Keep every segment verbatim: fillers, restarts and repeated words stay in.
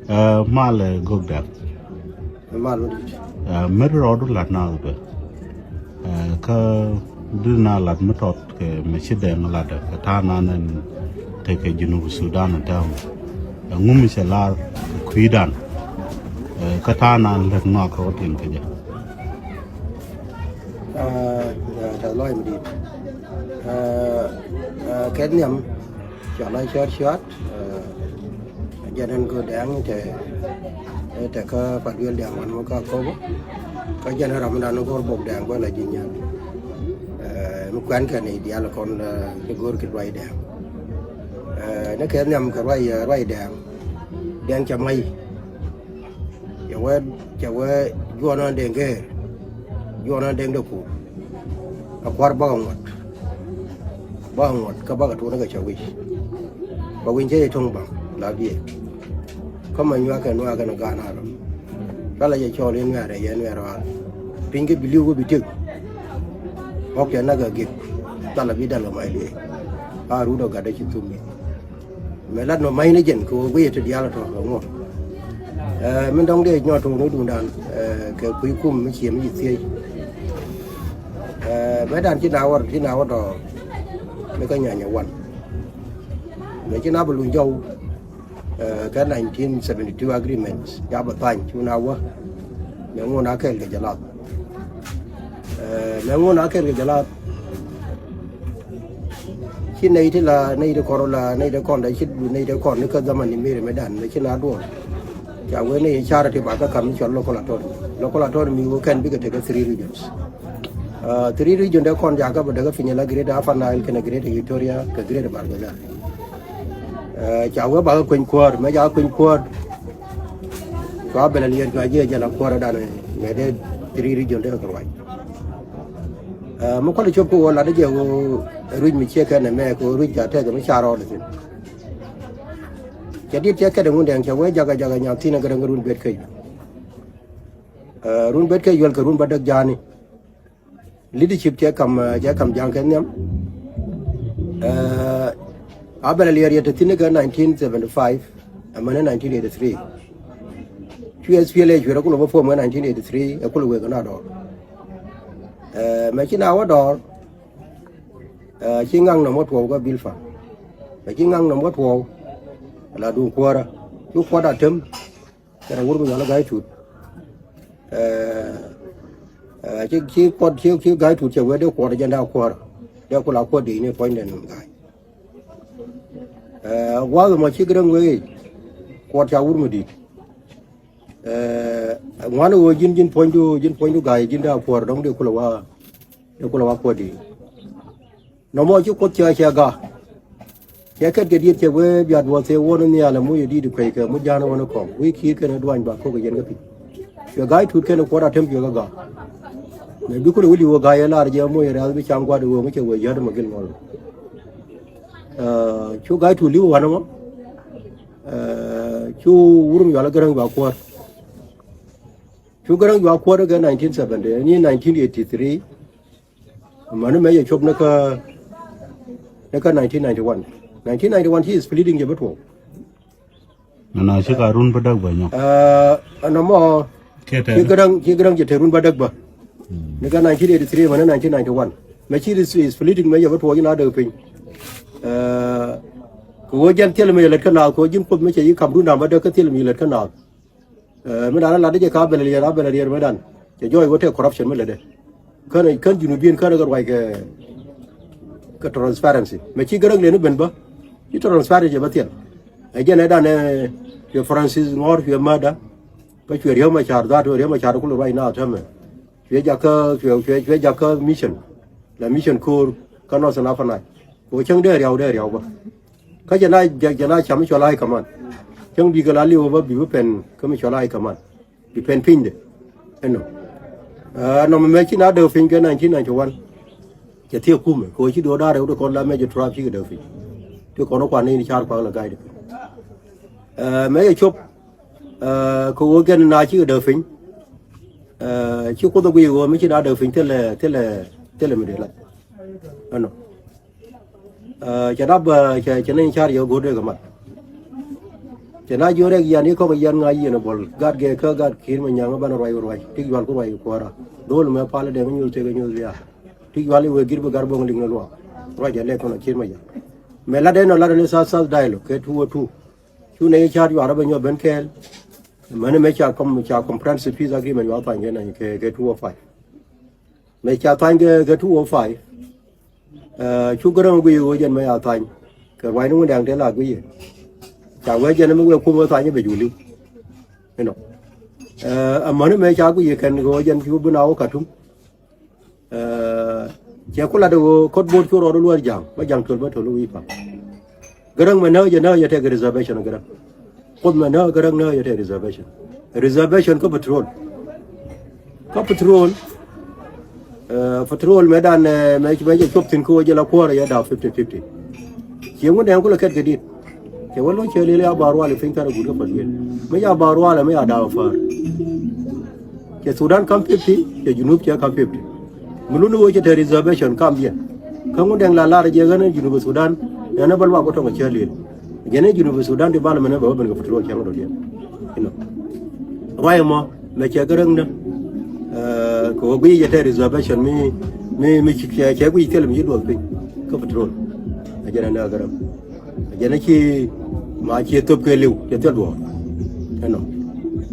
Ɛ, malɛ Gök Dɛŋ. Mal mi dit. Ɛ, mi rɔɔdu lat naath bɛ. Ɛ, kä di na lat mi tɔt kɛ mi ci Dɛŋ lat kɛ ta̱a̱ nan ɛn tekɛ Junub Sudan täämɛ. Ɛ, ŋu mi cɛ lar kɛ kui̱dan. Ɛ, kä ta̱a̱ nan lät nɔak kɛ wä tin kɛ jɛ. Ɛ, ɛ, tɛth lɔc mi dit. Ɛ, ɛ, kɛt nhiam. Cɔal a Cɔɔr Cuat. Ɛ, jɛn ɛn Gök Dɛŋ te, te kä Pat Wi̱el Dɛŋ wan mi ka Kobo. Kä jɛn ɛ ram mi dan ni go̱r Bok Dɛŋ bä la ji̱ nyan. Ɛ, mi kuɛn kɛ ni diaal kɔn, ɛ, ni go̱r kɛ ruac Dɛŋ. Ɛ, ni kɛ nhiam kɛ ruac, ɛ, ruac Dɛŋ. Dɛŋ cɛ mac. Cɛ wee, cɛ wee juɔnɔ Dɛŋ Gɛɛr. Juɔnɔ Dɛŋ Dekuur. A kua̱r bakɛ ŋuɔt. Bakɛ ŋuɔt kä bakɛ tuɔnä kɛ cɛ wi̱c. Bɛ wi̱ny cɛ jɛ to̱ŋ baŋ la biɛ. Kä ma nyuakɛ nuaakɛ ni gaan arɔ. Cua la jɛ cɔɔl in nuɛɛrɛ yɛ nuɛɛrɛ ar. Piny kä bi li̱w kä bi tiek. Ɣɔk cɛ nak kɛ gik. Cua la bi dal kɛ mac liɛ. A rut ɔ gat dee ci thum mi. Mɛ lat nɔ ma̱c ni jɛn kɛ ɣöö guiyɛ ti diaal tɔ̱ kɛ ŋuɔ̱t. Ɛ, min dɔ̱ŋ dee nyɔɔt tuŋ ni duundan, ɛ, kɛ kui̱ kum mi ciɛ mi ci thiec. Ɛ, mɛ dan ci na wä, ci na wä dɔɔr mi kä nyanyɛ wan. Mɛ ci na bi luny jɔw, ɛ, kɛ nineteen seventy two agreements ca bi thany cu na wä. Mɛ ŋun a kɛl kɛ jɛ lath. Ɛ, mɛ ŋun a kɛl kɛ jɛ lath. Ci nɛy ti la, nɛy ti kɔn la, nɛy ti kɔn la, ci nɛy ti kɔn ni kä dhamani meri mɛ dan, mɛ ci na duɔl. Ca wee nɛy charity ba kä kam ni cɔl local autonomy. Local autonomy wee kɛn bikɛ tekɛ three regions. Ɛ, three region dee kɔn jakä bɛ dee kä piny la Greater Upper Nile kɛnɛ Greater Equatoria kɛ Greater Bahr el Ghazal. Ɛ, ca wee ba kä kueny kuäär, mɛ jakä kueny kuäär. Cua bɛ la liɛt cua jiɛ jɛ la kuäär dan, mɛ dee three region dee kɛ ruac. Ɛ, mi kualɛ cop kä ɣöö lat jɛ ɣöö ruic mi ciek kɛn ɛmɛ kɛ ɣöö ruic ca tɛth mi ca rɔɔdɛ thi̱n. Cɛ dit cɛ kɛt ɛŋun Dɛŋ cɛ wee jakä jakä nyath thi̱n ɛ gɛ run bet kä yuel. Ɛ, run bet kä yuel kɛ run bädäk ja̱a̱ni. Leadership cɛ kam, ɛ, cɛ kam ja̱a̱ŋ kɛ nhiam. Ɛ, a bɛ la liɛɛr yɛ te thi̱n kä nineteen seventy five ɛmɛni nineteen eighty three. Cu S P L A cuɛ rɛ kulɛ bä puɔm kä nineteen eighty three ɛ kulɛ wek kɛ na dɔɔr. Ɛ, mɛ ci na wä dɔɔr. Ɛ, ci ŋaŋ nɔm wä tuɔɔk kä Bilfa. Mɛ ci ŋaŋ nɔm wä tuɔɔk. La duŋ kuäärä cu kuɔt a tem. Kɛnɛ wur mi nyɔl ɛ Ga̱y Tut. Ɛ, ɛ, ci, ci kuɔt, ci, ci Ga̱y Tut cɛ wee dee kuɔt jɛn daa kuäärä. Dee kula kuɔt dee ni puɔ̱ny dɛn Ga̱y. Ɛ, gua̱a̱th ɛmɔ ci Gäräŋ wee kuɔt ca wur mi di̱i̱t. Ɛ, ŋuan ɣöö ji̱n, ji̱n puɔ̱nydu, ji̱n puɔ̱nydu Ga̱y ji̱n daa kuäär dɔ̱ŋ dee kulɛ wa, dee kulɛ wa kuɔt di̱i̱t. Nɔmɔ ci kuoth cɛ cɛ ga̱. Cɛ kɛt kɛ diet cɛ wee biat wä thee wä ni nhial ɛmu yɛ di̱i̱t kueykɛ mu ja̱a̱n wä ni kɔm wi̱i̱ ki̱i̱t kɛn duany ba ko̱k kɛ yɛn kä pi̱c. Cuɛ Ga̱y Tut kɛn kuɔt a tem cuɛ kä ga̱. Mɛ bi kulɛ wä li̱w wä Ga̱y ɛ lar jɛ mu yɛ rɛ̈th bi caŋ gua̱t wä mi cɛ wee yät mɛ gil ŋɔl. Ɛ, cu Ga̱y Tut li̱w wan ɛmɔ. Ɛ, cu wur mi yual ɛ Gäräŋ ba kuäär. Cu Gäräŋ jua kuɔt kɛ nineteen seventy ni nineteen eighty three. Mani mɛ yɛ cop ni kä, ni kä nineteen ninety one. Nineteen ninety one ci splitting jɛ bä tuɔɔk. Nana ci ka run bä däk bä nyɔ. Ɛ, ɛnɔ mɔ ci Gäräŋ, ci Gäräŋ jɛ te run bä däk bä. Ni kä nineteen eighty three mani nineteen ninety one mɛ ci splitting mɛ jɛ bä tuɔɔk ji̱ na däk piny. Ɛ, kɛ ɣöö jɛn thil mɛ yɛ lät kä naath kɛ ɣöö ji̱n kuoth mɛ cɛ yi kam run dam bä däk kä thil mɛ yɛ lät kä naath. Ɛ, mi dan lat jɛ ka bɛl riɛr a bɛl riɛr mi dan cɛ jɔɔc wä tɛ corruption mi lɛ dɛ. Kän, kän Junubian kän kɛ ruac kɛ, kɛ transparency mɛ ci Gäräŋ leni ben bä. Ci transparency bä thiɛl. Ɛ jɛn ɛ dan ɛ cuɛ Francis Ŋɔr cuɛ mada. Kä cuɛ Riek Machar dhat Riek Machar kul ruac na tämɛ. Cuɛ jakä cuɛ, cuɛ, cuɛ jakä mission. La mission ko̱o̱r kä Northern Upper Nile. Kɛ cäŋ dee riaw dee riaw bä. Kä jɛ na, jɛ, jɛ na cam mi cɔl a high command. Cäŋ bikɛ la liw bä bi bi pɛn kä mi cɔl a high command. Bi pɛn pinydɛ. Ɛnɔ. Ɛ, nɔmɔ mɛ ci na däk piny kɛ nineteen ninety one. Cɛ thiek kumɛ kɛ ɣöö ci duɔ̱ɔ̱r da̱a̱r rɛw ti kɔn la mɛ jɛ trap cikɛ däk piny. Ti kɔn kuan ni car kuak la ga̱a̱c dɛ. Ɛ, mɛ jɛ cop. Ɛ, kɛ ɣöö gɛn na cikɛ däk piny. Ɛ, ci kuoth ɛ guic ɣöö mi ci na däk piny thilɛ, thilɛ, thilɛ mi dee lat. Ɛnɔ. Ɛ, cɛ dap, ɛ, cɛ, cɛ ni car yɛ go̱o̱r dee kɛ mat. Cɛ na jiök rɛk yan i̱ kɔk yan ŋa̱c yɛn ɛ buɔl gat gɛ kä gat ki̱i̱r mɛ nyaŋ ɛ banɛ ruac ruac ti jual ku ruac kɔɔra. Dhol mɛ pal ɛ dɛŋ nyuth tëk ɛ nyuth bia ti jual i̱ wee gir bi gar boŋ liŋ ni luaak. Ruac ɛ lɛk kɔn ɛ ki̱i̱r mɛ yan mɛ lat ɛn ɔ lat ɛn i̱ South South dialogue kɛ two o two. Cu nɛ i̱ ca̱r yuar ɛ bɛ nyuɔth ben kɛɛl. Mɛn mɛ ca com ca comprehensive peace agreement yuar thany kɛ nany kɛ kɛ two o five. Mɛ ca thany kɛ kɛ two o five. Cu Gäräŋ guiy ɣöö jɛn mɛ ya thany kɛ ruacni wun dɛŋ te la guiy. Ca wee jɛn mɛ wee kum ɣöö thany bɛ juli. Inɔ. Amäni mɛ ca guiy kɛn ɣöö jɛn cu bi na wä Katum. Cɛ ku lat ɣöö kɔt bo̱o̱t cu rɔɔd luɔr ja̱a̱ŋ bä ja̱a̱ŋ töl bä töl wi̱i̱ pa̱k. Gäräŋ mɛ nääk jɛ nääk jɛ tɛk reservation Gäräŋ. Kuoth mɛ nääk Gäräŋ nääk jɛ tɛk reservation. Reservation kä patrol. Kä patrol. Patrol mɛ dan mɛ mɛ jɛ cop thi̱n kä wä jɛ la kuäärä yɛ daw fifty fifty. Ciɛ ŋun dɛŋ kulɛ kɛt kɛ dit. Cɛ wä lo̱c cɛ lil ya bar wal i̱ piny thar agut kä patrol. Mɛ ya bar wal mɛ ya daw far. Cɛ Sudan kam fifty, cɛ Junub cɛ kam fifty. Mi luni wee cɛ te reservation kam biɛ. Kä ŋun dɛŋ la lar jɛ ɣän Junub Sudan, nɛn bä luak wä tɔŋ cɛ lil. Jɛn Junub Sudan development bɛ wä ben kɛ patrol cɛ ŋun dɔ̱diɛn. Inɔ. Ruac mɔ, mɛ cɛ Gäräŋ dä. Kɛ wä guiy cɛ te reservation mi, mi, mi cɛ, cɛ guiy thil mi ci duɔth piny. Kä patrol. Ɛ jɛn ɛ nɛ Gäräŋ. Jɛn ci ma ci thop kɛ liw cɛ thil duɔ̱ɔ̱r. Ɛnɔ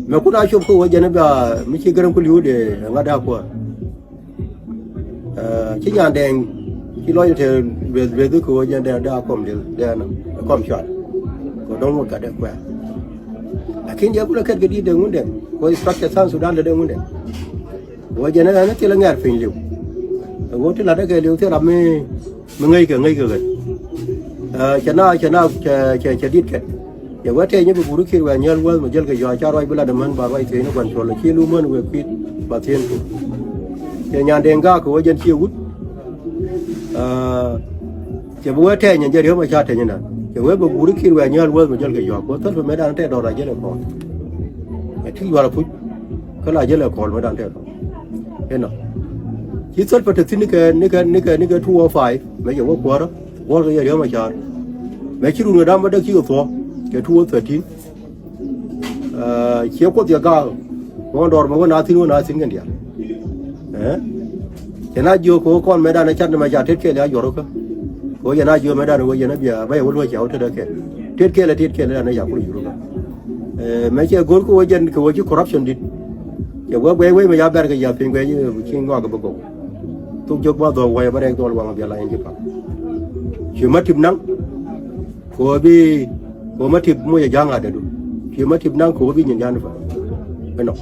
mɛ kun a cop kä wä jɛn bia mi ci Gäräŋ ku liw de ŋa̱t a kuäär. Ci Nyandɛŋ ci lɔc te lueth lueth kɛ wä jɛn dɛ a kɔm dil dɛ ɛnɔ kɔm cual. Kɛ dɔ̱ŋ wä gat dɛ kuɛɛr. Lakin jɛ kulɛ kɛt kɛ di̱t dɛ ŋundɛ kɛ structure South Sudan dɛ dɛ ŋundɛ. Wä jɛn ɛn thilɛ ŋɛ̈r piny liw. Ɛ ɣöö ti la̱t ɛ kɛ liw thil ram mi, mi ŋäc kɛ ŋäc kɛ ɣän. Cɛ na cɛ na cɛ cɛ cɛ di̱t kɛn. Cɛ wä tɛɛny bi guuri ki̱i̱r wɛ̈ɛ̈ nyääl wäth mɛ jäl kɛ yɔ̱a̱c ca ruac bi lat ɛmän ba ruac thiecni kuan cuɔl ɛ ci lu män wëë kui̱t ba thieen ku. Cɛ Nyandɛŋ gaak kɛ wä jɛn ciɛ wut. Cɛ bi wee tɛɛny ɛn jɛ riäm a ca tɛny inan. Cɛ wee bɛ guuri ki̱i̱r wɛ̈ɛ̈ nyääl wäth mi jäl kɛ yɔ̱a̱k. Wä thäl pɛ mëëdan tɛɛdɔɔr a jäl ɛ kɔɔl. Ɛ ti yual a puc. Kä la jäl ɛ kɔɔl mëëdan tɛɛdɔɔr. Inɔ. Ci thäl pɛ te thi̱n nikɛ, nikɛ, nikɛ, nikɛ two o five. Mɛ cɛ wä kuäärä. Guɔ̱l kɛ jɛ riäm a ca̱a̱r. Mɛ ci run kɛ da̱ŋ bädäk cikɛ thuɔ̱k. Kɛ two o thirteen. Ciɛ kuoth yɛ gaak ɣöö dɔɔr mɛ wä na thi̱n wä na thi̱n kɛn diaal. Cɛ na jiök kɛ ɣöö kɔn mɛtdan ɛ ca̱t ni mɛ ca tet kɛɛl ya yuɔr kä. Kɛ ɣöö yɛn a jiök mɛtdan ɣöö yɛn a bia bä yɛ wä luɔ̱c ca wä tet ɛ kɛɛl. Tet kɛɛl ɛ tet kɛɛl ɛ dan ɛ ca kulɛ yur kä. Mɛ cɛ go̱r kä ɣöö jɛn kɛ ɣöö ci corruption dit. Cɛ wee guɛy wei mɛ ca bɛr kɛ yath piny guɛy ci ŋɔak kɛ bä gɔw. Thok jiök bä dhɔk wä yɛ bä rɛk dhɔl waŋ bia la yɛn ci pak. Ci ma tip naŋ. Kɛ ɣöö bi kɛ ɣöö ma tip moc ɛ ja̱a̱ŋ adɛdu. Ci ma tip naŋ kɛ ɣöö bi nyin ja̱a̱ŋ ni pa. Ɛnɔ.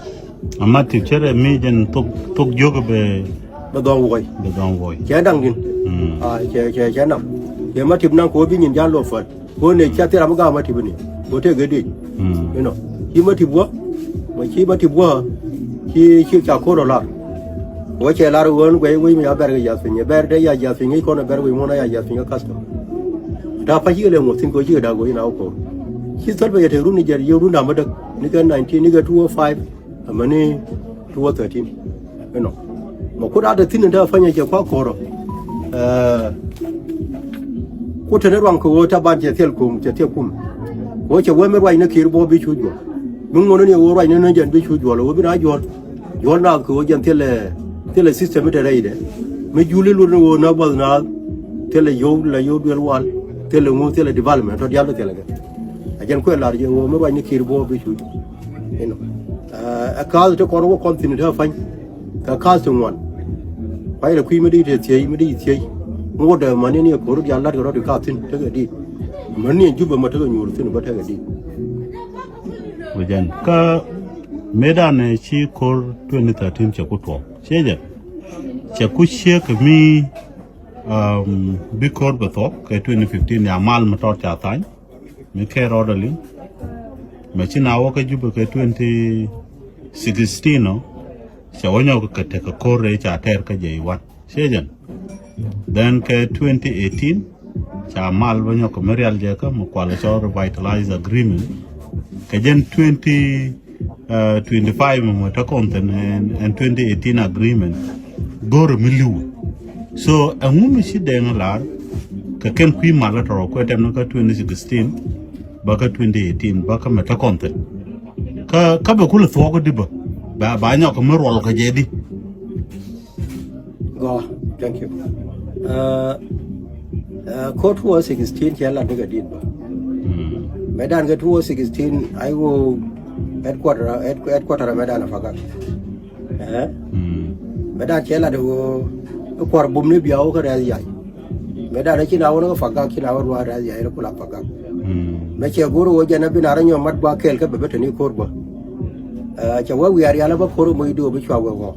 Ama tip cɛ rɛ mi jɛn thok, thok jiök bɛ. Bɛ dhɔŋ wuɔc. Bɛ dhɔŋ wuɔc. Cɛ daŋ din. Mm. A, cɛ, cɛ, cɛ nam. Cɛ ma tip naŋ kɛ ɣöö bi nyin ja̱a̱ŋ lɔ päl. Kɛ ɣöö nɛ ca thil ram mi ga̱a̱ ma tip ni. Kɛ ɣöö tëëk ɛ dec. Mm. Inɔ. Ci ma tip wä. Ma ci ma tip wä. Ci, ci ca ko̱r ɔ lar. Wä cɛ lar ɣöö ɛn guɛy wec mi ya bɛr kɛ yath piny. Ɛ bɛr dee ya yath piny ŋäc kɔn ɛ bɛr wec muɔ̱n a ya yath piny kä custom. Ta̱a̱ pa̱c cikɛ lɛ ŋuɔ̱th thi̱n kɛ ɣöö cikɛ da̱k ɣöö in a wä ko̱r. Ci thäl pɛ yɛ te run ni jɛr yɛ run da̱ŋ bädäk. Ni kɛ nineteen, ni kɛ two o five. Amäni two o thirteen. Inɔ. Mɛ kut a te thi̱n in te a pa̱ny ɛ cɛ kua̱ ko̱r ɔ. Ɛ, kut te ni ruaŋ kɛ ɣöö ta̱ban cɛ thil kum, cɛ thil kum. Kɛ ɣöö cɛ wee mi ruac ni Kiir Bok bi cu juɔl. Mi ŋuɔ̱n ni ɣöö ruac ni ni jɛn bi cu juɔl, ɣöö bi na juɔl. Juɔl naath kɛ ɣöö jɛn thilɛ, thilɛ system mi te rɛydɛ. Mi juli luɔt ni ɣöö naath buɔth naath. Thilɛ yio̱w, la yio̱w duel wal. Thilɛ ŋu, thilɛ development, tɔ diaal bi thilɛ kɛ. A jɛn kuɛ lar jɛ ɣöö mi ruac ni Kiir Bok bi cu. Inɔ. Ɛ, ɛ kaath ti kɔn wä kɔn thi̱n te a pa̱ny. Kɛ kaath ti ŋuan. Kuay lɛ kui̱ mi di te thiec, mi di thiec. Ŋot dɛ mani ni ko̱r diaal lat kɛ rɔ ti kaath thi̱n tekɛ di̱i̱t. Mani ni Jubɛ ma tekɛ nyuur thi̱n bä tekɛ di̱i̱t. Wecɛn kä mëëdan ci ko̱r twenty thirteen cɛ ku tuɔɔk. Ciɛ jɛ. Cɛ ku ciek kɛ mi, um, bi ko̱r bɛ thuɔk kɛ twenty fifteen ya mal mi tɔt ca thany. Mi kɛɛr rɔɔdɛ liŋ. Mɛ ci na wä kä Jubɛ kɛ twenty sixteen ɔ. Cɛ wä nyɔk kɛ tekɛ ko̱r rɛy ca tɛɛr kä jɛ iwan. Ciɛ jɛn. Then kɛ twenty eighteen ca mal bä nyɔk kɛ mi rial jɛ kä mi kual cɔl revitalize agreement. Kɛ jɛn twenty, uh, twenty five mɛ mɛ te kɔn thin ɛn, ɛn twenty eighteen agreement. Go̱r mi liw. So ɛŋu mi ci dɛŋ lar kɛ kɛn kui̱ mal tɔrɔ kuɛ tɛm ni kä twenty sixteen. Bä kä twenty eighteen, bä kä mɛ te kɔn thi̱n. Kä, kä bɛ kulɛ thuɔɔk di bä. Ba, ba nyɔk mi ruɔl kä jɛ di. Gɔ, thank you. Uh, uh, ko two oh sixteen cɛ lat ni kɛ dit bä. Mm. Mɛ dan kɛ two oh sixteen, ay wo headquarter, head-, headquarter mɛ dan a Pagak. Eh? Mm. Mɛ dan cɛ lat wo, kuar bum ni bia wo kä rɛs yay. Mɛ dan ci na wä ni kä Pagak, ci na wä ruwa rɛs yay ni kula Pagak. Mm. Mɛ cɛ go̱r wo jɛn a bi na rɛ nyɔ mat gua kɛl kä bɛ bɛ te ni ko̱r bä. Eh, cɛ wä wiar yal a bä ko̱r mo ido bi cua wɛ wä.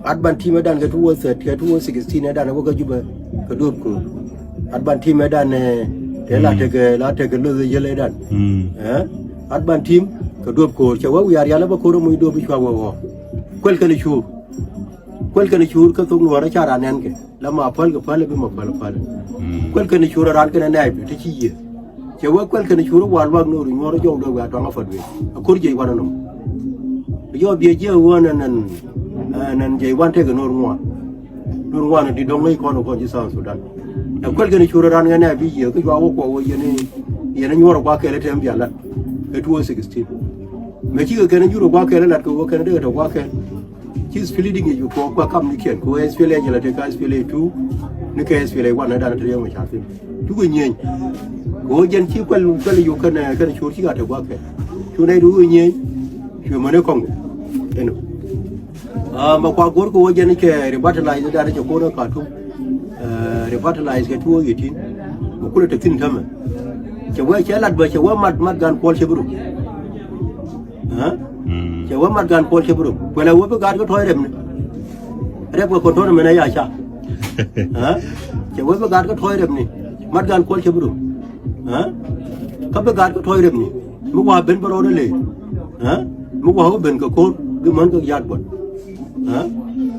At ban team dan kɛ two oh thirteen, kɛ two oh sixteen dan wä kä Jubɛ kɛ duɔp ko̱r. At ban team dan, eh, te la, mm, tekɛ, la tekɛ loth yɛl dan. Mm. Eh? At ban team kɛ duɔp ko̱r. Cɛ wä wiar yal a bä ko̱r mo ido bi cua wɛ wä. Kuɛl kɛn cuur. Kuɛl kɛn cuur kä thok nuɔrä ca ran nɛn kɛ. La ma päl kɛ päl bi ma päl päl. Mm. Kuɛl kɛn cuur ran kɛn nɛy bi ti ci yieth. Cɛ wä kuɛl kɛn cuur wal wak nuɔr nyuɔr jɔw dɔ wɛ a tɔŋ a fat wee. A ko̱r jɛ wan nɔm. Jɔ biɛ jɛ wä nɛn nɛn, eh, nɛn jɛ wan tekɛ nuɔr ŋuan. Nuɔr ŋuan di dɔŋ ley kɔn kɔn ci South Sudan. Ɛ kuɛl kɛn cuur ran kɛn nɛy bi yieth kä jua wä kuɔ wä yɛn, yɛn nyuɔr gua kɛl tɛm bia lat. Ɛ two oh sixteen. Mɛ cikɛ kɛn jur gua kɛl lat kɛ wä kɛn dee tɛ gua kɛl. Ci splitting i̱ kɔ kua kam ni kiɛn kɛ wee S P L A jɛ la te ka S P L A two ni kɛ S P L A one ni dan te yɛn wä ca thin. Tukɛ nyieny. Kɛ wee jɛn ci kuɛl kuɛl i̱ kɛn kɛn cuur ci ka te gua kɛl. Cu nɛy du wee nyieny. Cu mɛn i̱ kɔŋ. Ɛnɔ. Ah, mɛ kua go̱r kɛ wee jɛn kɛ revitalize dan cɛ ko̱n ɛ Khartoum. Eh, revitalize kɛ two oh eighteen. Mɛ kulɛ te thin tämɛ. Cɛ wee cɛ lat bä cɛ wee mat mat gan kuɔl cɛ bi rum. Ɛ? Mm. Cɛ wee mat gan kuɔl cɛ bi rum. Kuɛlɛ wee bi gaat kä tɔ̱ɔ̱c rɛpni. Rɛp kɛ kɔn tɔ̱ɔ̱c mɛn ɛ ya ca. Ɛ? Cɛ wee bi gaat kä tɔ̱ɔ̱c rɛpni. Mat gan kuɔl cɛ bi rum. Ɛ? Kä bi gaat kä tɔ̱ɔ̱c rɛpni. Mi wa ben bä rɔɔdɛ lëë. Ɛ? Mi wa wä ben kɛ ko̱r bi män kɛ yaat buɔt. Ɛ?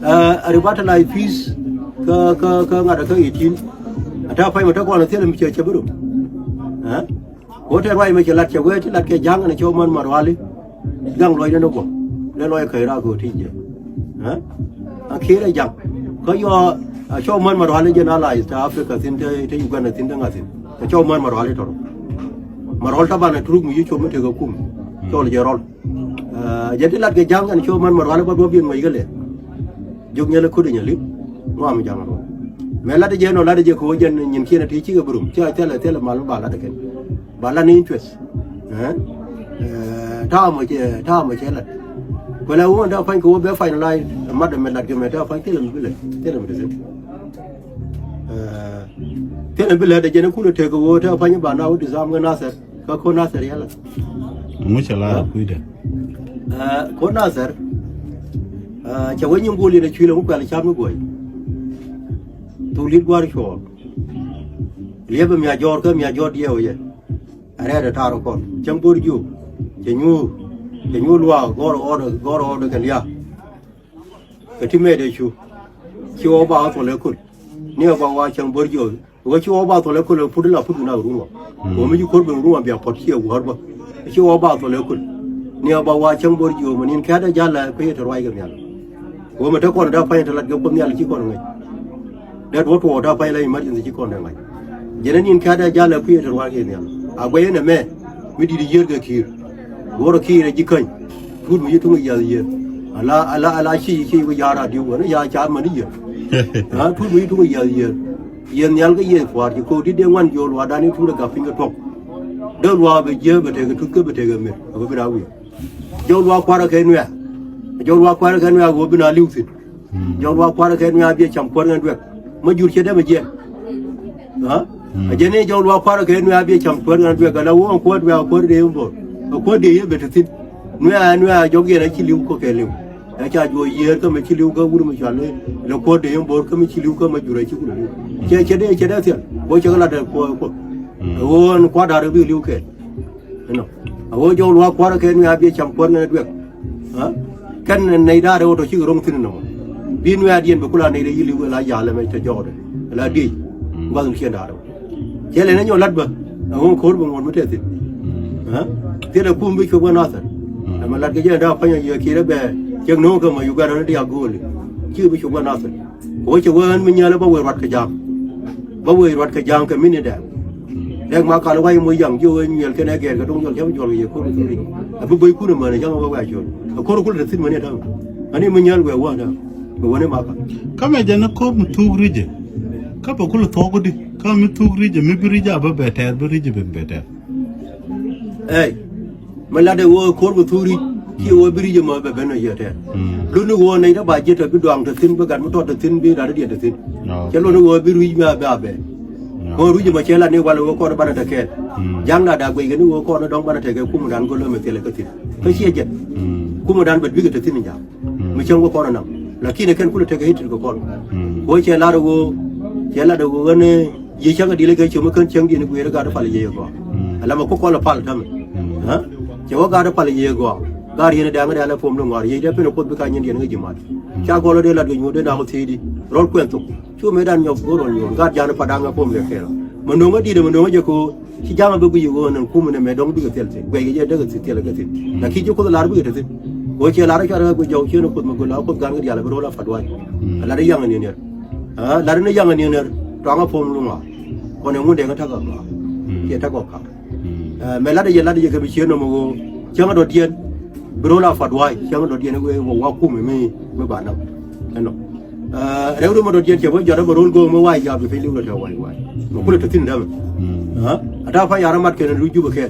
Ɛ, a revitalize peace kä, kä, kä ŋa̱t kä eighteen. A ta̱a̱ pay mɛ te kɔn a thilɛ mi cɛ cɛ bi rum. Ɛ? Ko te ruac mɛ cɛ lat cɛ wee ti lat kɛ ja̱ŋ ɛn cɛ wä män ma ruali. Ja̱ŋ luɔcdɛ ni guɔ. Lɛ luɔc käc raak kɛ ti jɛ. Ɛ? A kiɛ rɛ ja̱ŋ. Kä yɔ a cɛ wä män ma ruali jɛ na la East Africa thin te, te Uganda thin te ŋa̱ thin. A cɛ wä män ma ruali tɔrɔ. Ma rual taban a turuk mi yi com mi tekɛ kum. Cɔl jɛ rɔl. Ɛ, jɛ ti lat kɛ ja̱ŋ ɛn cɛ wä män ma ruali ba duɔp yin mec kɛ lɛ. Jok nyɛl ɛ kut ɛ nyɛli. Ŋuam ja̱ŋ rɔ. Mɛ lat jɛ nɔ lat jɛ kɛ wä jɛn nyin kiɛn a ti cikɛ bi rum. Cia thilɛ thilɛ mal ba lat kɛn. Ba lat ni interest. Ɛ? Ɛ, ta̱a̱ mɔ cɛ, ta̱a̱ mɔ cɛ lat. Kuɛlɛ wä da pa̱ny kɛ wä bɛ finalize. Mat mɛ lat kɛ mɛ ta̱a̱ pa̱ny thilɛ mi bi lɛ. Thilɛ mi ti thin. Ɛ, thilɛ mi bi lɛ dɛ jɛn kun ɛ tek kɛ wä ta̱a̱ pa̱ny ba na wä disarm kɛ Nasir. Kä ko̱ Nasir yɛlɛ. Ŋu cɛ la kui̱dɛ. Ɛ, ko̱ Nasir. Ɛ, cɛ wä nyin guɔl yɛn ɛ cuilɛ ŋu kuɛl cam mi guɔy. Thuk lit gua̱r cuɔɔr. Liɛpɛ mia jɔɔr kä mia jɔɔr diɛw yɛ. Ɛ rɛɛdɛ ta̱a̱r kɔn cäŋ bo̱r jiök. Cɛ nyuur. Cɛ nyuur luaak gɔr ɔɔdɛ gɔr ɔɔdɛ kɛ lia̱a̱. Kɛ ti mɛɛt ɛ cu. Ci ɣɔw ba ɣä thuɔl ɛ köl. Ni ɛ ba wa cäŋ bo̱r jiök. Wä ci wä ba thɔlɛ kölɛ put la put na rumɔ. Wä mi ci kor ben rumɔ bia pɔt ci wä ba. Ci wä ba thɔlɛ köl. Ni ba wa cäŋ bor jiö mɛ nin kɛ da jala ko yɛ te ruai kɛ mial. Wä mɛ te kɔn da pany te lat kɛ ko mial ci kɔn ŋäc. Det wä tuɔ da pany la emergency ci kɔn da ŋac. Jɛnɛ nin kɛ da jala ko yɛ te ruai kɛ mial. A guɛ yɛn mɛ. Mi dit yier kɛ kiir. Wä rɔ kiir ji̱ käny. Tut mi ci tuŋ yiath yier. Ala ala ala ci ci wä yara diu wä ni ya ca mɛ ni yier. Ha tut mi ci tuŋ yiath yier. Yieth nhial kä yieth pua̱a̱r ci ko̱o̱k di̱t dee ŋuan jiöl wa̱a̱ dan i̱ tuut ɛ gak piny kä tuɔ̱k. Dee luaak bɛ jiääk bɛ tekɛ tuth kä bɛ tekɛ meth ɛ bä bi na wi̱i̱. Jɔw luaak kua̱rä kɛ nuɛ̈ɛ̈. Jɔw luaak kua̱rä kɛ nuɛ̈ɛ̈ ɣöö bi na li̱w thi̱n. Jɔw luaak kua̱rä kɛ nuɛ̈ɛ̈ a biɛ cam kuäär ŋɛn duɛk. Mä jur ciɛ dee bɛ jiɛn. Ɛ jɛn i̱ jɔw luaak kua̱rä kɛ nuɛ̈ɛ̈ a biɛ cam kuäär ŋɛn duɛk ala wä ŋ kuäär duɛk a kuäär dee in bo̱o̱r. Ɛ kuäär dee yɛ bɛ te thi̱n. Nuɛ̈ɛ̈ nuɛ̈ɛ̈ a jɔk yɛn a ci li̱w kä kɛ li̱w. Ɛ ca juɔc yiëër kä mi ci li̱w kä wut mi cual ni lɛ kuɔ̱r dee in bo̱o̱r kä mi ci li̱w kä ma jur ɛ ci wut li̱w. Cɛ cɛ dee cɛ dee thiɛl kuɔ cɛ kɛ lat ɛ kuɔ kuɔ. Ɛ ɣöö ɛn kua̱r da̱r ɛ bi li̱w kɛɛl. Inɔ ɛ ɣöö jɔw luaak kua̱r ɛ kɛ nuɛ̈ɛ̈ a biɛ cam kuɔ̱r ŋɛn ɛ duɛk. Kɛn nɛy da̱r ɛ ɣöö tɔ cikɛ ro̱ŋ thi̱n inɔ mɔ bi nuɛ̈ɛ̈ a diɛn bɛ kula nɛy dee yi li̱w ɛ la ja̱a̱l ɛmɛ tɔ jɔɔkdɛ ɛ la diec. Gua̱th mi ciɛn da̱r ɛ ɣöö Cɛ lɛ ni nyɔ lat bä. Ɛ ŋuɔ̱n ko̱r bä ŋuɔ̱n mi tɛth thi̱n. Ɛ? Thilɛ kum bi cuɔp kä Nathɛr. Ɛmɛ lat kɛ jɛ da̱a̱ pa̱nyɛ yɛ kiɛ rɛ bɛ cɛ no̱o̱ŋ kɛ ma Uganda ni diaak go̱o̱li. Cikɛ bi cuɔp kä Nathɛr. Kɛ wä cɛ wee ɣän mi nyɛlɛ bä wee ruat kɛ ja̱a̱ŋ. Bä wee ruat kɛ ja̱a̱ŋ kɛ minit dɛ. Dek ma kal wa̱i̱ moc yaŋ jiök ɛ nyuɛl kɛn ɛ gɛɛr kɛ do̱ŋ jɔl cäm jɔl kɛ yɛ ko̱r kɛ thuri. Ɛ bi böc kun ɛmän ɛ cäŋ ɛ wä wä a col. Ɛ ko̱r kul te thi̱n män ɛ da̱ŋ. Ani mi nyäl wɛ wä da̱ŋ. Bɛ wä ni ma kal. Kä mɛ jɛn ɛ ko̱r mi thuk ri̱c ɛ. Kä bɛ kul thuɔk di. Kä mi thuk ri̱c ɛ mi bi ri̱c a bä bɛ tɛɛr bi ri̱c ɛ ben bɛ tɛɛr. Ɛy. Mi latdɛ ɣöö ko̱r bi thuk ri̱c, ci ɣöö bi ri̱c ɛmɔ bɛ ben ɔ yiëë tɛɛr. Luni ɣöö nɛy te ba jiɛt tɔ bi duaŋ te thi̱n, bi gat mi tɔt te thi̱n, bi rat diɛn te thi̱n. Cɛ luni ɣöö bi ri̱c mi a bɛ a bɛ. Ɣöö ri̱c ɛmɔ cɛ lat ni wal ɣöö kɔn banɛ te kɛɛl. Ja̱ŋ na da̱a̱ guic kɛ ni ɣöö kɔn dɔ̱ŋ banɛ tekɛ kumdan go̱l ɛmɛ thilɛ kä thi̱n. Kä ciɛ jɛn. Kumdan bɛ dui̱k te thi̱n ja̱a̱ŋ. Mi cäŋ wä kɔn ɛnam. Lakin ɛ kɛn kulɛ tekɛ history kɛ kɔn. Ɣöö cɛ lat ɣöö, cɛ lat ɣöö ɣän Yiëë cäŋ ɛ dilɛ kɛ ciöm ɛ kän cäŋ diɛn i̱ guiɛɛr i̱ gaat i̱ pal i̱ yiëë gɔaa. Ala mɛ ku kɔl ɛ pal tämɛ. Cɛ wä gaat i̱ pal i̱ yiëë gɔaa. Gaat yɛn i̱ dɛ̈ŋ i̱ dɛ̈ŋ i̱ pom ni ŋɔaar yiëë dee pen ɛ kuoth bi ka nyin diɛn ɛ ji̱ mat. Ca gɔl ɛ dee lat wi̱c ŋot dee na ku thiecdi rɔl kuɛn thok. Cu mëë dan nyɔk go̱r ɣɔl nyuɔ̱ɔ̱n gaat ja̱a̱n i̱ pa da̱ŋ ɛ pom lɛ kɛɛl ɔ. Mɛ no̱ŋ ɛ di̱t ɛ mɛ no̱ŋ ɛ jɛ ko̱o̱r ci ja̱a̱ŋ ɛ bi guic i̱ ɣöö nɛn kumɛ nɛmɛ dɔ̱ŋ bikɛ thil thi̱n guɛc kɛ jɛ dee kɛ thi̱n thil ɛ kɛ thi̱n. Lakin ci kuoth ɛ lar bikɛ te thi̱n. Ɣöö ciɛ lar i̱ cuarɛ kɛ guic jɔw cieen ɛ kuoth mɛ göl a kuoth gaat ŋä diaal ɛ bi ro̱l a fat wa̱a̱c. Ɛ lat i̱ yaŋ ɛ ni̱n yɛr. Lat i̱ ni yaŋ ɛ ni̱n yɛr. Tuaŋ ɛ pom luŋ a. Kɔn ɛ ŋun dee ŋä ta̱k ɛ gɔaa. Ciɛ ta̱k ɛ ka̱k. Mɛ lat ɛ yɛ lat ɛ yɛ kɛ bi cieen nɔmɔ ɣöö cäŋ ɛ dɔ̱diɛn bi ro̱l a fat wa̱a̱c cäŋ ɛ dɔ̱diɛn ɛ wee wä wa̱a̱ kumɛ mi mi ba naŋ. Ɛnɔ rɛw ri mɛ dɔ̱diɛn cɛ bä jɔt ɛ bɛ ro̱l go̱o̱k mi wa̱a̱c jaap i̱ piny li̱w lɛ tɛ wa̱a̱c wa̱a̱c mɛ kulɛ te thi̱n dämɛ. Ɛ ta̱a̱ pa̱ny ya̱r ɛ mat kɛn ɛ luc jup ɛ kɛn.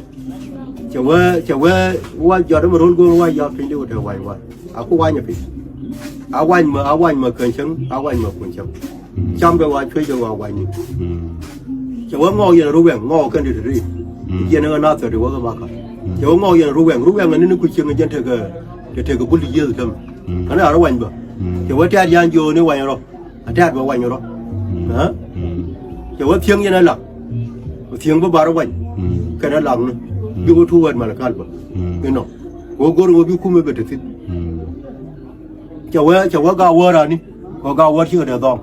Cɛ wee cɛ wee wa̱a̱c jɔt ɛ bɛ ro̱l go̱o̱k mi wa̱a̱c jaap piny li̱w lɛ tɛ wa̱a̱c wa̱a̱c a ku wa̱a̱c ɛ piny. A wa̱a̱c mɛ a wa̱a̱c mɛ kän cäŋ a wa̱a̱c mɛ kun cäŋ. Cam kɛ wa cuec kɛ wa wa̱a̱c ni. Cɛ wä ŋɔɔk yɛn ru wɛŋ ŋɔɔk kɛn ti ti ri. Jiɛn ŋä na thɔt ti wä kɛ maka. Cɛ wä ŋɔɔk yɛn ru wɛŋ ru wɛŋ ni ni ku cieŋ jɛn tekɛ tekɛ gul ti yieth käm. Kɛn a ru wa̱ny bä. Cɛ wä tɛ̈t yan jiööni wa̱ny rɔ. A tɛ̈t bä wa̱ny rɔ. Cɛ wä thiäŋ yɛn a lak. Thiäŋ bä bar wa̱ny. Kɛn a lak ni. Bi wä tuuk wɛt mal kal bä. Inɔ. Wä go̱r wä bi kumɛ bɛ te thi̱n. Cɛ wee cɛ wee gaa wäär ani kɔ gaa wäär cikɛ dee dhɔŋ.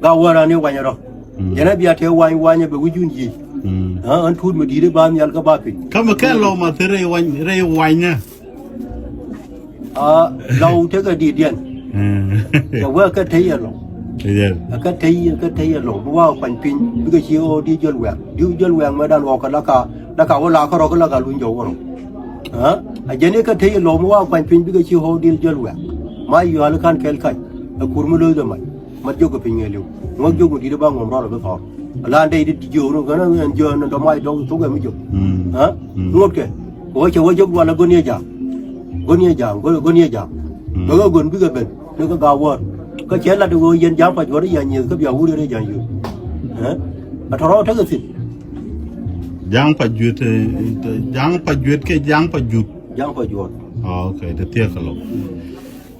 Gaa wäär ani wany rɔ. Jɛn a bia tee wany wany bɛ wi̱c yun yic. Ɣän tuut mi di̱i̱t i̱ ba nhial kä ba piny. Kä mi kɛn lɔw ma thir rɛy wany rɛy wany nɛ. Lɔw tekɛ di̱i̱t diɛn. Cɛ wee kä tey yɛ lɔw. Kä tey kä tey yɛ lɔw bi waa kuany piny bikɛ ci ɣɔw di jäl wɛ̈k di jäl wɛ̈k mɛ dan ɣɔw kä la ka la ka wä la kä rɔ kä la ka luny jɔw wä rɔ. A jɛn ikä tey lɔw mi wa kuany piny bikɛ ci ɣɔw dil jäl wɛ̈k. Ma yuali kan kɛl kac ɛ kur mi lo̱cdɛ mac. Mat jiök kɛ piny ŋɛɛliw ŋuɔ̱k jiök mi di̱t i̱ ba ŋuɔ̱m rɔl ɛ bi thɔɔr. Ala ndɛy dit jiöör ni ɣän ɣän jiöör ni dɔ̱ mac dɔ̱ŋ thok ɛ mi jiök. Ŋuɔ̱tkɛ kɛ wä cɛ wä jiök dual ɛ gön yɛ ja̱a̱ŋ. Gön yɛ ja̱a̱ŋ gön yɛ ja̱a̱ŋ. Bɛ ɣä gön bikɛ ben ni kä ga̱a̱ wäär. Kä cɛ lat ɛ ɣöö yɛn ja̱a̱ŋ pa juɔ̱r i̱ ya̱ nyieth kä bia wur yɛn i̱ ja̱a̱ŋ yöö. Ɛ tɔ̱rɔ̱ tekɛ thi̱n. Ja̱a̱ŋ pa juet, ja̱a̱ŋ pa juet kɛ ja̱a̱ŋ pa jup. Ja̱a̱ŋ pa juɔt. Ok, te thiek kɛ lɔ.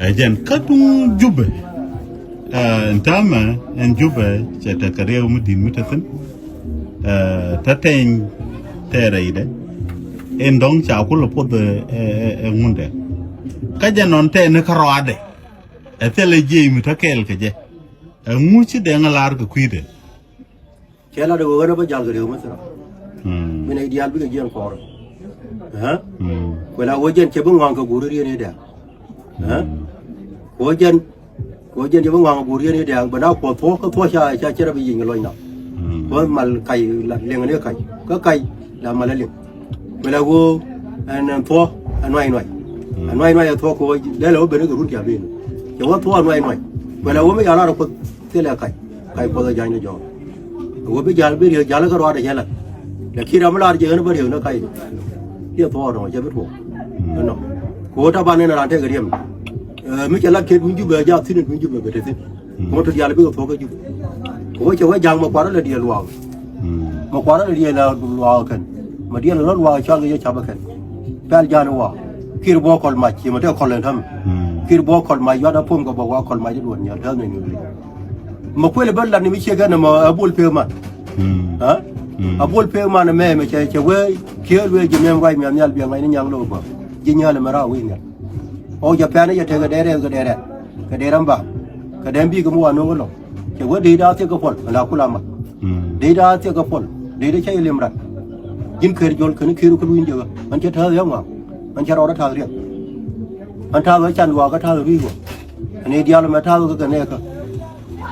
Ɛ jɛn kä duŋ Jubɛ. Ɛn täämɛ ɛn Jubɛ cɛ tekɛ riɛw mi di̱t mi te thi̱n. Ɛ te tɛny tɛ rɛydɛ. Ɛn dɔ̱ŋ ca kulɛ poth ɛ ŋundɛ. Kä jɛ nɔn tɛn ni kä rɔadɛ. Ɛ thilɛ jiɛc mi te kɛɛl kɛ jɛ. Ɛ ŋu ci dɛŋ ɛ lar kɛ kui̱dɛ. Cɛ lat ɛ ɣöö ɣän ɛ bä jal kɛ ri̱ew mi thira. Min ɛ diaal bikɛ jiɛn kɔɔr. Kuɛ la ɣöö jɛn cɛ bi ŋɔaŋ kɛ guuri riet ni dɛ̈ɛ̈ŋ. Ɣöö jɛn ɣöö jɛn cɛ bi ŋɔaŋ kɛ guuri riet ni dɛ̈ɛ̈ŋ bɛ na kuɔth thuɔ̱k kä thuɔ̱k ca ca cɛ rɛ bi yic ni lɔcna. Kuɔth mal kac la liŋ ni kac kä kac la mal ɛ liŋ. Kuɛ la ɣöö ɛn ɛn thuɔ̱k ɛ nuac nuac. Ɛ nuac nuac ɛ thuɔ̱k kɛ ɣöö lɛl ɛ wä ben ni kɛ run tia̱a̱ ben. Cɛ wä thuɔ̱k ɛ nuac nuac kuɛ la ɣöö mi ca lar ɛ kuɔth thilɛ kac. Kac puɔth ɛ ja̱ny ni jɔɔk. Ɛ wä bi ja̱l bi riek ja̱l kä ruaadɛ cɛ lat. Lakin ram mi lar jɛ ɣän bä riek ni kac. Kiɛ thuɔɔk nɔ cɛ bi tuɔɔk. Ɛnɔ kɛ ɣöö taban ɛn raan tekɛ riɛm. Mi cɛ lat kɛ duny Jubɛ jaak thi̱n in duny Jubɛ bɛ te thi̱n. Ŋot ti diaal bikɛ thuɔ̱k kä Jubɛ. Kɛ ɣöö cɛ wee ja̱a̱ŋ mɛ kuarä lɛ diɛɛl luaak. Mɛ kuarä lɛ diɛɛl luaak kɛn. Mɛ diɛɛl rɔ luaak cɔal kɛ jɛ ca̱pä kɛn. Pɛl ja̱a̱n waak. Kir buɔ̱k kɔl mac ci mɛ te kɔl ɛn ta̱mɛ. Kir buɔ̱k kɔl mac yuat a pom kɛ bä waak kɔl mac i̱ duɔ̱n nhial tääth nɛn i̱. Mɛ kuël bä lat ni mi ciek kɛn mɛ ɛ bol pek man. A bol pek man mɛ mɛ cɛ cɛ wee kiee luee ji̱ mɛm ruac miath nhial biɛ ŋa̱c ni nyaŋ lo̱k bä ji̱ nyääl mɛ raar wi̱i̱ nhial. Ɣɔw jɛ pɛn i̱ jɛ tekɛ dee rɛth kɛ dee rɛth kɛ dee ram bam kɛ dee bik mi wa no̱o̱k i̱ lɔ̱ŋ. Cɛ wee dee daa thiek kɛ puɔl mɛ la kula mat. Dee daa thiek kɛ puɔl dee dee cä i̱ lim rat. Ji̱n ker jɔl kɛn i̱ ker i̱ kä luny jɛ ɣä ɣän cɛ tääth yɛ ŋɔaŋ. Ɣän cɛ rɔɔdä ta̱a̱th riɛk. Ɣän ta̱a̱th ɣä can luaak kä ta̱a̱th rui̱ ɣä. Ɣän i̱ diaal mɛ ta̱a̱th ɣä kɛ nɛɛkä.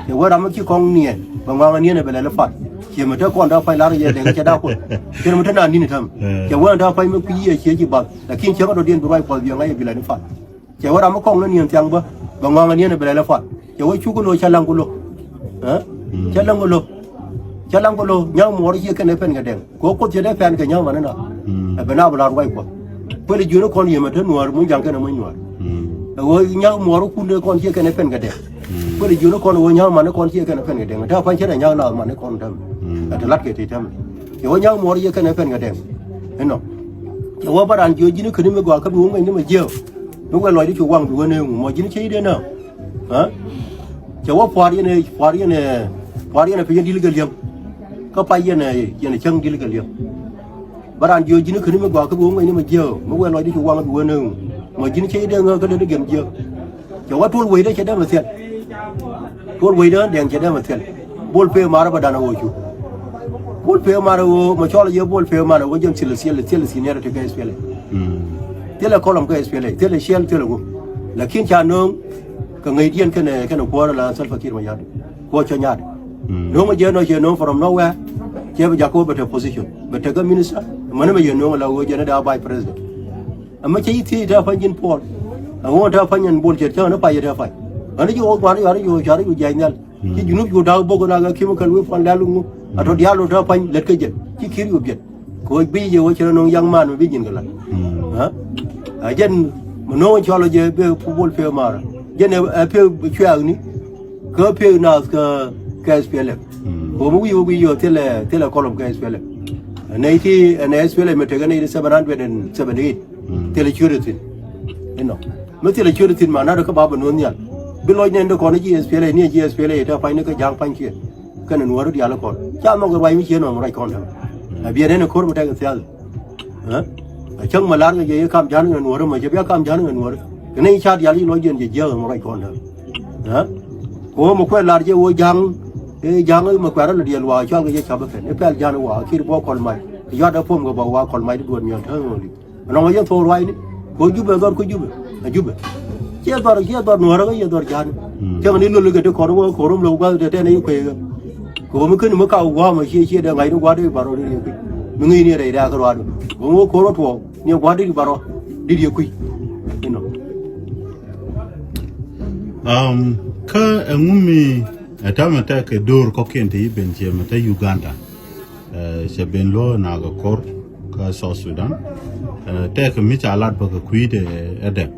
Cɛ wee ram mi ci kɔŋ niɛn bɛ ŋɔaŋ aniɛn ɛ bɛ lɛl i̱ fat. Yɛ mi te kɔn da pa̱ny lar yɛ dɛŋ cɛ da kuɔth. Cɛ mi te na ni̱n i̱ täm. Cɛ wee da pa̱ny mi kui̱ yiëë cië ci bath. Lakin cɛ ŋa dɔ̱diɛn bi ruac kuɔth biɛ ŋa̱c yɛ bi la ni pal. Cɛ wee ram mi kɔŋ ni niɛn thiaŋ bä. Bɛ ŋɔaŋ aniɛn ɛ bi la lɛ pal. Cɛ wee cuk lo̱ cɛ laŋ ku lo̱. Cɛ laŋ ku lo̱. Cɛ laŋ ku lo̱ nya̱ŋ muɔɔr ciɛ kɛn ɛ pɛn kɛ dɛŋ. Kɛ ɣöö kuoth cɛ dee pɛn kɛ nya̱a̱ man inɔ. Ɛ ben a bi la ruac kuɔth. Kuël jiöni kɔn yemɛ te nuäär muny ja̱ŋ kɛn ɛ muny nuäär. Ɛ ɣöö nya̱a̱ muɔɔrikun dee kɔn ciɛ kɛn ɛ pɛn kɛ dɛŋ. Kuël jiöni kɔn ɛ ɣöö nya̱a̱ man kɔn ciɛ kɛn ɛ pɛn kɛ dɛŋ. Te a pa̱ny cɛ dee nya̱a̱ naath man kɔn täämɛ. Ɛ te la̱t kɛ te täämɛ. Cɛ ɣöö nya̱a̱ muɔɔr ciɛ kɛn ɛ pɛn kɛ dɛŋ. Inɔ. Cɛ ɣöö bä raan jiö ji̱n käni mi gɔaa kä bi wä ŋuɛny ni mɛ jiääk. Mi wëë lɔcdä cu waŋ bi wä nääŋ mɔ ji̱n cä i̱ dee nääŋ. Cɛ wä pua̱a̱r yɛn ɛ pua̱a̱r yɛn ɛ pua̱a̱r yɛn ɛ piny yɛn di̱l kɛ liäŋ. Kä pay yɛn ɛ yɛn ɛ cäŋ di̱l kɛ liäŋ. Bä raan jiö ji̱n käni mi gɔaa kä bi wä ŋuɛny ni mɛ jiääk mi wëë lɔcdä cu waŋ bi wä nääŋ. Mɔ ji̱n cä i̱ dee ŋääk kä lät i̱ gɛm jiääk. Cɛ wä tuɔl wecdä cɛ dee mɛ thiɛl. Tuɔl wecdä dɛŋ cɛ dee mɛ thiɛl. Bol pee marä bä dan a wä cu. Bol pee marä wä mɛ cɔl yɛ bol pee marä wä jɛn thilɛ thilɛ thilɛ thilɛ thilɛ kɔlɔm kɛ S P L A thilɛ ciɛl thilɛ wä. Lakin ca nööŋ kɛ ŋäcdiɛn kɛnɛ kɛnɛ kuäärä la Salva Kiir Mayardit. Kuɔ cɔ nyaat. Nööŋ jɛ nɔ cɛ nööŋ from nowhere. Cɛ bi jakä wä bɛ te position bɛ te kä minister. Mänä mɛ yɛ nööŋ la wä jɛn da vice president. Ɛmɛ cɛ yi thiec te apa̱ny ji̱n Paul. Ɛŋu te apa̱ny ɛn Bol cɛ te ɣän i̱ pay yɛ te apa̱ny. Ɣän i̱ ji̱ ɣɔw ŋuan i̱ ɣɔw i̱ ɣɔw i̱ ɣɔw jiac nhial. Ci junub cu da̱k bok na kɛ chemical weapon lɛl ŋu. A tɔ diaal ɣöö te apa̱ny lät kä jɛ ci Kiir cu biɛt. Kɛ ɣöö bi jɛ wä cɛ rɔ no̱ŋ yaŋ man mi bi nyin kɛ lat. Ɛ jɛn mi no̱o̱ŋ cɔl jɛ bi Bol pee marä. Jɛn ɛ pee cuɛɛkni. Kä pek naath kä kä S P L M. Kɛ ɣöö mi wi̱i̱ wä wi̱i̱ yɔ thilɛ thilɛ kɔlɔm kä S P L M. Nɛy ti ɛn S P L M mi tekɛ nɛy ti seven hundred and seventy eight. Thilɛ ciöt ɛ thi̱n. Inɔ mi thilɛ ciöt ɛ thi̱n ma na̱t kä ba bɛ nuɔ̱th nhial. Bi lɔc nɛn ti kɔn i̱ ji̱ S P L M ni ji̱ S P L M te pa̱ny ni kä ja̱a̱ŋ pa̱ny kiɛn. Kɛnɛ nuɔ̱ɔ̱ri diaal kɔn ca nhɔk kɛ ruac mi cieen ɔm ruac kɔn täämɛ. A biɛ nɛn ɛ ko̱r mi tɛk ɛ thiath. Ɛ cäŋ mɛ lar kɛ jɛ i̱ kam ja̱a̱n ŋɛ nuɔ̱ɔ̱ri mɛ cɛ bia kam ja̱a̱n ŋɛ nuɔ̱ɔ̱ri. Kɛ nɛy ca diaal i̱ lɔc jiɛn jɛ jiääk ɛ mɛ ruac kɔn täämɛ. Ɛ kɛ ɣöö mɛ kuɛ lar jɛ ɣöö ja̱a̱ŋ i̱ ja̱a̱ŋ i̱ mɛ kuɛ̈rä lɛ diɛl wa̱a̱ cɔal kɛ jɛ ca̱p ɛ kɛn i̱ pɛl ja̱a̱n i̱ wa̱a̱ ki̱r bä kɔl mac. I̱ yua̱t ɛ puɔ̱m kɛ bä wa̱a̱ kɔl mac ti duɔ̱ɔ̱r miɔ̱ɔ̱n tääŋ ɣööli. Ɛnɔ ŋɔc yɛn thok ruacni. Kɛ ɣöö Jubɛ dhɔr kä Jubɛ. A Jubɛ. Ciɛ dhɔr ciɛ dhɔr nuɔ̱ɔ̱rä kä ciɛ dhɔr ja̱a̱n. Cäŋ ni lo̱l kɛ ti kɔn wä ko̱r wä mi lɛ wä gua̱th tɛ tɛn i̱ kueekä. Kɛ ɣöö mi ken mi ka wä gua̱a̱m a ciɛ ciɛ dee ŋa̱cni gua̱a̱r dee barɔ dee riɛk kui̱. Mi ŋi̱i̱c ni rɛy rɛɛk kärɔaadu. Ɣöö ŋo̱o̱k ko̱r wä tuɔɔk ni ɛ gua̱a̱r dee barɔ dee riɛk kui̱. Inɔ. Kä ɛŋu mi ɛ täämɛ tɛk kɛ do̱r kɔ̱kiɛn te i̱ ben ciɛ mɛ te Uganda. Cɛ ben luɔ̱k nakä ko̱r kä South Sudan. Tɛk mi ca lat bä kɛ kui̱dɛ ɛ dɛŋ.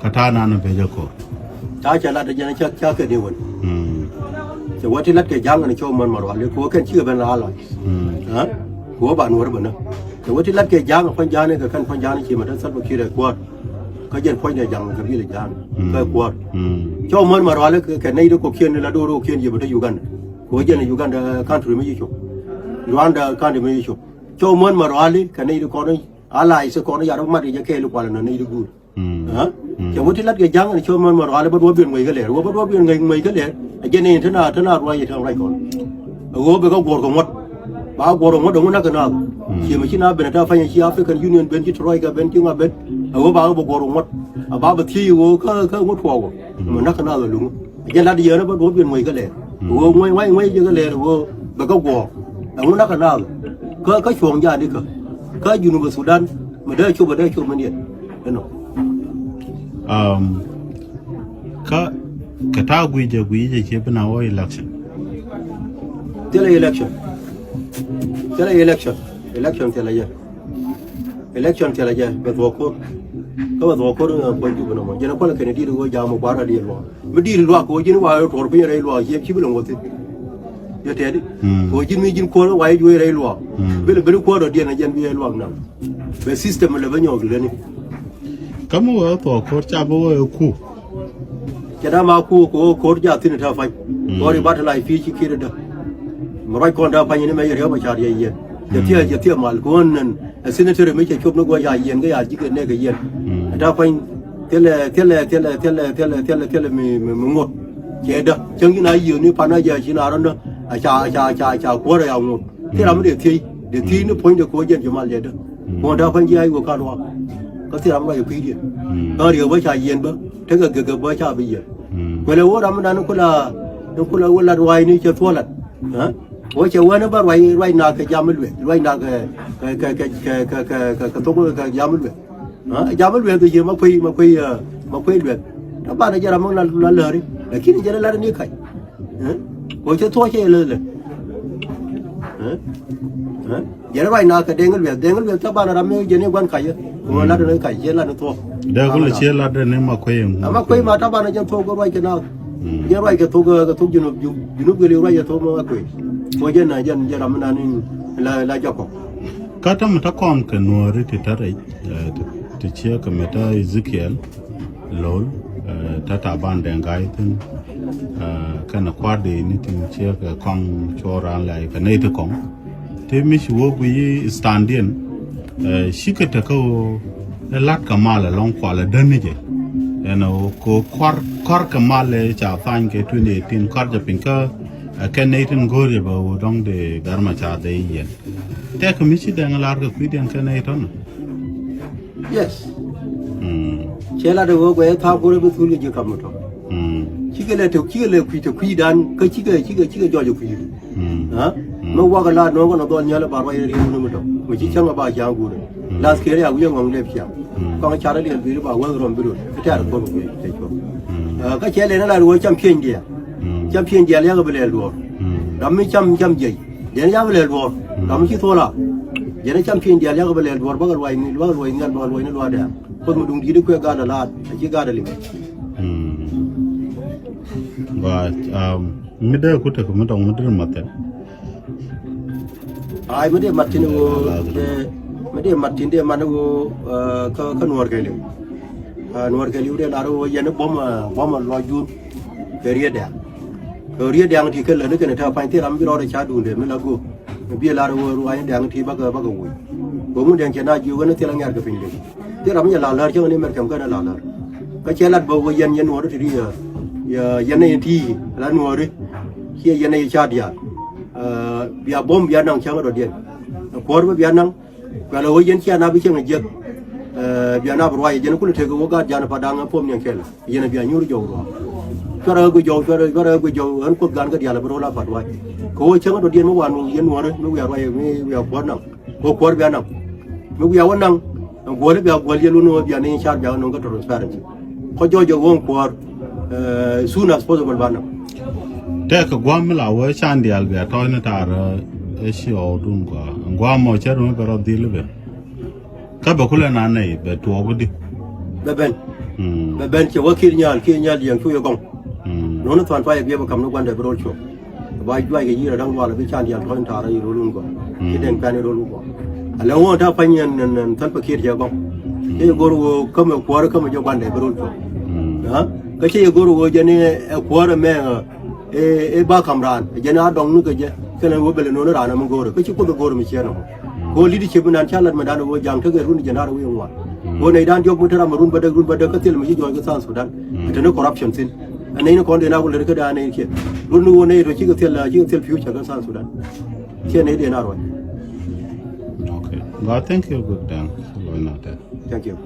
Kä ta̱a̱ nanɛ ben jɛ ko̱r. Ta̱a̱ cɛ lat jɛn ca ca kɛ dee wän. Cɛ wä ti lat kɛ ja̱a̱ŋ ni cɔw män ma rual kɛ wä kɛn cikɛ ben la alɔc. Kɛ wä ba nuɔr bä nä. Cɛ wä ti lat kɛ ja̱a̱ŋ puɔ̱ny ja̱a̱ŋ ni kɛ kɛn puɔ̱ny ja̱a̱ŋ ni ci mɛ te Salva Kiir ɛ kuäär. Kä jɛn puɔ̱nydɛ ja̱a̱ŋ kɛ bilɛ ja̱a̱ŋ kɛ kuäär. Cɔw män ma rual kɛ nɛy ti kɔkiɛn ni la do̱r kɔkiɛn yɛ mɛ te Uganda. Kɛ wä jɛn Uganda country mi ci cop. Rwanda country mi ci cop. Cɔw män ma rual kɛ nɛy ti kɔn allies kɔn yar mat kɛ jɛ kɛɛl kual nɔ nɛy ti guur. Cɛ wä ti lat kɛ ja̱ŋ ni cɔw män ma rual bä duɔ̱p biɛn ŋuɛy kä lɛɛr wä bä duɔ̱p biɛn ŋuɛy ŋuɛy kä lɛɛr. A jɛn ni te na te na ruac yɛ te ruac kɔn. A ɣöö bɛ kä guɔ̱r kɛ ŋuɔ̱t. Ba guɔ̱r kɛ ŋuɔ̱t a ŋuɔ̱t nak kɛ naath. Ciɛ mɛ ci na ben a te pany ci African Union ben ci Troika ben ci ŋa ben. A ɣöö ba ɣä bɛ guɔ̱r kɛ ŋuɔ̱t. A ba bɛ thiec ɣöö kä kä ŋuɔ̱t tuɔɔk ɣöö mɛ nak kɛ naath a luŋ. A jɛn lat yɛn bä duɔ̱p biɛn ŋuɛy kä lɛɛr. Ɣöö ŋuɛy ŋuɛy ŋuɛy jɛ kä lɛɛr ɣöö bɛ kä guɔ̱ɔ̱r. Ɛŋu nak kɛ naath. Kä kä cuɔ̱ɔ̱ŋ ja̱a̱n ikä. Kä Junub Sudan mɛ dee cop a dee cop mɛn yɛn. Ɛnɔ. Kä kɛ ta̱a̱ gui̱cɛ gui̱cɛ ciɛ bi na wä election. Thilɛ election. Thilɛ election. Election thilɛ yɛ. Election thilɛ jɛ bɛ dhuɔk ko̱r. Kä bɛ dhuɔk ko̱r ŋä puɔ̱ny Jubɛ nɔmɔ jɛn ɛ kualɛ kɛn di̱t ɣöö ja̱a̱m ɛ kua̱r a diɛl luaak mi di̱t luaak kɛ ɣöö ji̱n wa ɣöö tuɔɔr piny rɛy luaak ciɛ ci bi lɛ ŋuɔth thi̱n. Jɛ tɛɛdi kɛ ɣöö ji̱n mi ji̱n kuäär wa yɛ juɔc rɛy luaak. Bi lɛ ben kuäär dɔ̱diɛn ɛ jɛn bi rɛy luaak nam. Bɛ system lɛ bä nyɔɔk leni. Kä mi wee thuɔɔk ko̱r ca bi wee ku. Cɛ dam a ku kɛ ɣöö ko̱r jaathin ɛ te apa̱ny. Ɣöö ri ba te lac pi̱i̱ ci kiet ɛ däk. Mi ruac kɔn te apa̱ny ni mɛ yɛ riäp a ca̱r yɛ yiɛn. Cɛ thiɛ cɛ thiɛ mal kɛ ɣöö nɛn ɛ thin ɛ te rɛ mi cɛ cop ni guɔ ca yiɛn kä ca ji̱ kɛ nɛɛk kɛ yiɛn. Ɛ te apa̱ny thilɛ thilɛ thilɛ thilɛ thilɛ thilɛ thilɛ mi mi mi ŋot. Cɛ däk cäŋ ji̱n a yiëëni pan a jɛ ci na rɔ̱ndä a ca ca ca ca kuäär a ya ŋot. Thil ram mi dee thiec dee thiec ni puɔ̱nydɛ kɛ ɣöö jɛn ci mal jɛ däk. Kuɔn te apa̱ny ji̱ a i̱ wä ka̱n wä. Kä thil ram ruac ɛ kui̱diɛn. Kä riɛk bä ca yiɛn bä tekɛ gek gek bä ca bi yiɛn. Kuɛlɛ wä ram mi dan ni kula ni kula wä lat wa̱i̱ni cɛ thuɔ̱k lat. Wä cɛ wä ni bä ruac, ruac na kɛ jam mi lueth, ruac na kɛ, kɛ, kɛ thok kɛ jam mi lueth. Jam mi lueth dhɔ ci ma kuec, ma kuec, ma kuec lueth. Taban jɛ ram mi la, la lääri. Lakin jɛ la lat ni kac. Wä cɛ thuɔ̱k cɛ lɛ lɛ. Jɛ ruac na kɛ Deŋ Lueth, Deŋ Lueth taban ram mi jɛ ni guan kac. Wä lat ni kac, cɛ lat ni thuɔ̱k. Dee kulɛ cɛ lat ni ma kuec. Ma kuec ma taban jɛ thuɔ̱k kɛ ruac kɛ na. Jɛ ruac kɛ thok, kɛ thok Junub, Junub kɛ liw ruac kɛ thok ma kuec. Kɔ jɛ na jɛ, jɛ ram mi nan in la, la Jakɔb. Kä tämɛ tä kɔn kɛ Nuɔri ti tä rɛc, ti ciɛ kɛ mɛ tä Ezekiel Lol, tä Taban Dɛŋ Gai thin, kɛnɛ kua̱r dee ni tin ciɛ kɛ kɔŋ cuɔ ran lɛ kɛ nɛy ti kɔŋ. Ti mi ci wä guiy istandiɛn, cikɛ tekä ɣöö ɛ la̱t kɛ mal ɛlɔ̱ŋ kualɛ däni jɛ. Ɛn ɣöö kɛ ɣöö kɔr, kɔr kɛ mal ɛ ca thany kɛ twenty eighteen kɔr jɛ piny kä, ɛ kɛn nɛy tin go̱o̱r jɛ bɛ ɣöö dɔ̱ŋ dee gär ma ca dhɛ yiɛn. Tɛk mi ci Dɛŋ lar kɛ kui̱diɛn kɛ nɛy tɔ̱nä. Yes. Cɛ lat ɛ ɣöö guɛy tha̱a̱ŋ kurɛ bi thul kɛ ji̱ kam mi tɔ̱. Cikɛ lɛ te, cikɛ lɛ kui̱ te kui̱dan kä cikɛ, cikɛ, cikɛ jɔc ɛ kui̱. Mɛ wakɛ la nɔŋ kɔn a dhɔl nhial ɛ ba ruac rɛy ri̱w ni mi tɔ̱. Mɛ ci cäŋ ɛ ba ca̱ŋ guurɛ. Lath kiɛɛr yak wi̱i̱ ŋɔŋ lɛp ciaŋ. Kɔŋ car ɛ liɛl bi̱i̱ri ba wäth rɔm bi rot. Ɛ tɛ̈r kuɔth kui̱ te cuɔ̱k. Kä cɛ lɛn ɛ la ruɔ̱ cam pieny diaal. Cam pieny diaal yakɛ bi lɛl duɔ̱ɔ̱r. Ram mi cam, cam jiɛc. Jɛn yakɛ bi lɛl duɔ̱ɔ̱r. Ram mi ci thuɔl a. Jɛn ɛ cam pieny diaal yakɛ bi lɛl duɔ̱ɔ̱r bakɛ luac ni, bakɛ luac nhial bakɛ luac ni luaadɛ. Kuoth mi duŋ di̱i̱t ɛ kuɛ gaat ɛ laat. Ɛ ci gaat ɛ liŋ. Ba, mi dee ku tek mi dɔŋ mi dee mat thi̱n. Ay, mi dee mat thi̱n ɣöö, mi dee mat thi̱n dee mat ni ɣöö, kä, kä Nuɔr kɛ liw. Nuɔr kɛ liw dee lar ɣöö yɛn i̱ buɔ̱m, buɔ̱m a luɔc jun kɛ Riet Dɛŋ. Kɛ Riet Dɛŋ ti kɛ lät ni kɛn ɛ tɛ̈ pa̱ny thil ram bi rɔɔdɛ ca duundɛ mi la go̱o̱k. Bi lar ɣöö ruac ni Dɛŋ ti bakɛ, bakɛ woc. Kɛ ɣöö mun Dɛŋ cɛ na jiök ɣän ni thil a ŋɛ̈r kɛ piny dee. Thil ram mi cɛ la lär cäŋ ni mɛr kɛm kɛn a la lär. Kä cɛ lat bä ɣöö yɛn, yɛn Nuɔri ti ri, yɛ, yɛn ni yɛn ti la Nuɔri. Ciɛ yɛn ni yɛ ca diaal. Bia buɔ̱m bia naŋ cäŋ rɔ̱diɛn. Kuäär bä bia naŋ. Kuɛl ɣöö yɛn cia na bi cieŋ a jiäk. Bia na bi ruac yɛ jɛn kulɛ tek ɣöö gaat jan pa da̱ŋ a puɔ̱m niɛŋ kɛl. Yɛn a bia nyuur jɔw ruac. Cuarɛ ɣä guic jɔw, cuarɛ, cuarɛ ɣä guic jɔw ɣän kuoth gan kä diaal a bi ro̱l a pat ruac. Kɛ ɣöö cäŋ a dɔ̱diɛn mi wan yɛn Nuɔri mi wiaa ruac mi wiaa kuäär naŋ. Kɛ ɣöö kuäär bia naŋ. Mi wiaa wä naŋ. Ɛn guɔ̱ɔ̱ri bia guɔ̱l yɛn wun ɣöö bia ni car bia naŋ kä transparency. Kɔ jɔɔc jɛ ɣöö ɛn kuäär. Soon as possible ba naŋ. Tɛk kɛ gua̱a̱m mi la wee can diaal bia tɔ̱ɔ̱c ni taar ɛ ci ɣɔw dun gɔaa. Gua̱a̱m mɔ cɛ rumi bɛ rɔ dhil i̱ ben. Kä bɛ kulɛ na nɛy bɛ tuɔɔk i̱di. Bɛ ben. Bɛ ben cɛ wä kiɛt nyal, kiɛt nyal yɛn cu yɛ gɔŋ. Nuni thuan pa yɛ biɛ bɛ kam ni guandɛ bi rol cuɔk. Ba juac kɛ yi̱i̱r ɛ da̱ŋ dual bi can diaal tɔ̱ɔ̱c ni taar ɛ yi rol wun gɔaa. Ci dɛn pɛn yi rol wun gɔaa. Alɛ ŋuɔ̱n ta̱a̱ pany ɛn, ɛn, ɛn Salva Kiir cɛ gɔŋ. Cɛ yɛ go̱r ɣöö kämɛ kuäärä kämɛ jɛ guandɛ bi rol cuɔk. Kä cɛ yɛ go̱r ɣöö jɛn ɛ kuäärä mɛ ɛ, ɛ ba ka̱m raan, jɛn a dɔŋ ni kɛ jɛ, kɛnɛ wä bɛlɛ no̱o̱ni raan ɛmɛ go̱o̱rɛ, kä ci kuoth ɛ go̱o̱rɛ mi ciɛɛn ɛmɔ. Kɛ ɣöö leadership mi nan ca lat mɛ dan ɛ ɣöö ja̱a̱ŋ tekɛ run jɛn da̱r wi̱i̱ ŋuan. Kɛ ɣöö nɛy dan diɔ̱k mi te ram ɛ run bädäk, run bädäk kä thil mi ci jɔɔc kä South Sudan. Te ni corruption thi̱n. Ɛ nɛy ni kɔn dee na ku lät kä daa nɛy kiɛn. Run ni ɣöö nɛy tɔ cikɛ thil, cikɛ thil future kä South Sudan. Ciɛ nɛy dee na ruac. Okay. Gɔaa, thank you, good done. Thank you.